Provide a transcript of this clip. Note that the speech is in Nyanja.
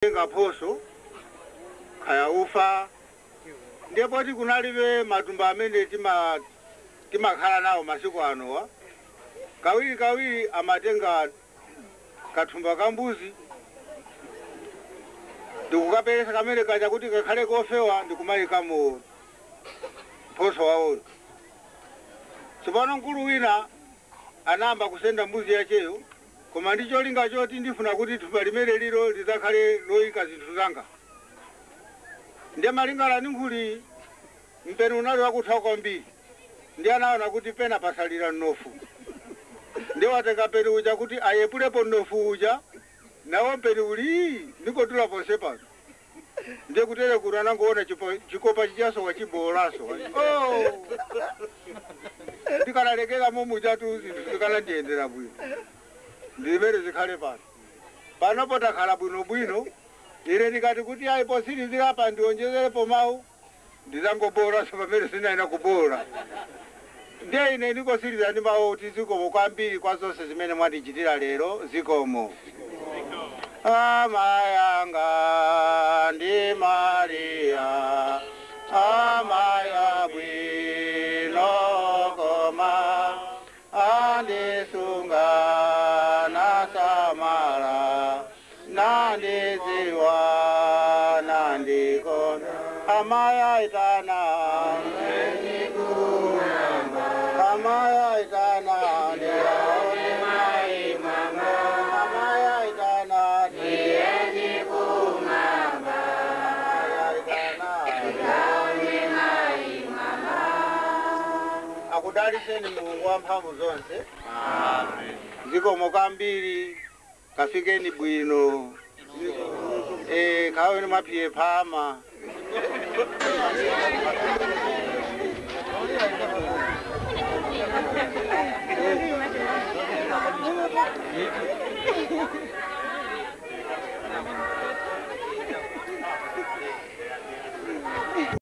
Kutenga phoso khaya ufa, ndipo tikunalibe matumba amene timakhala nawo masiku anowa. Kawiri kawiri amatenga kathumba ka mbuzi ndikukaperesa kamene kaja kuti kakhale kofewa, ndikumayikamo phoso wawoyo. Tsopano mkulu wina anayamba kusenda mbuzi yacheyo, koma ndi cholinga choti ndifuna kuti thumba limene lilo lizakhale loyika zinthu zanga. Ndiye malingana ndi nkhuli, mpeni unali wakutha kwambiri, ndi anaona kuti pena pasalira mnofu, ndiye watenga mpeni uja kuti ayepulepo mnofu uja, nawo mpeni uli ndikotula ponse pano. Ndiye kutere kuti anangoona chikopa chichaso wachibolaso. Oh! Ndikanalekeka momujatu zinthu zikanandiyendera bwino. Ndimene zikhale pano panopo takhala bwinobwino. Ine ndikati kuti ayi, posirizira pa ndionjezerepo mawu, ndizangoboraso pamene sinaina kubola. Ndiye ine ndikosiriza ndi mawu kuti zikomo kwambiri kwa zonse zimene mwandichitira lero. Zikomo. Amayanga ndi Maria, amaya bwino, koma andisunga nasamala, nandiziwa, nandikonda. Amaya itana, amaya itana, ndiyaone mai mama. Amaya itana, tiyeni kumamba. Amaya itana, ndiyaone mai mama. Akudaliseni Mulungu wa mphamvu zonse. Zikomo kwambiri, kafikeni bwino. Kaweni maphiye phama.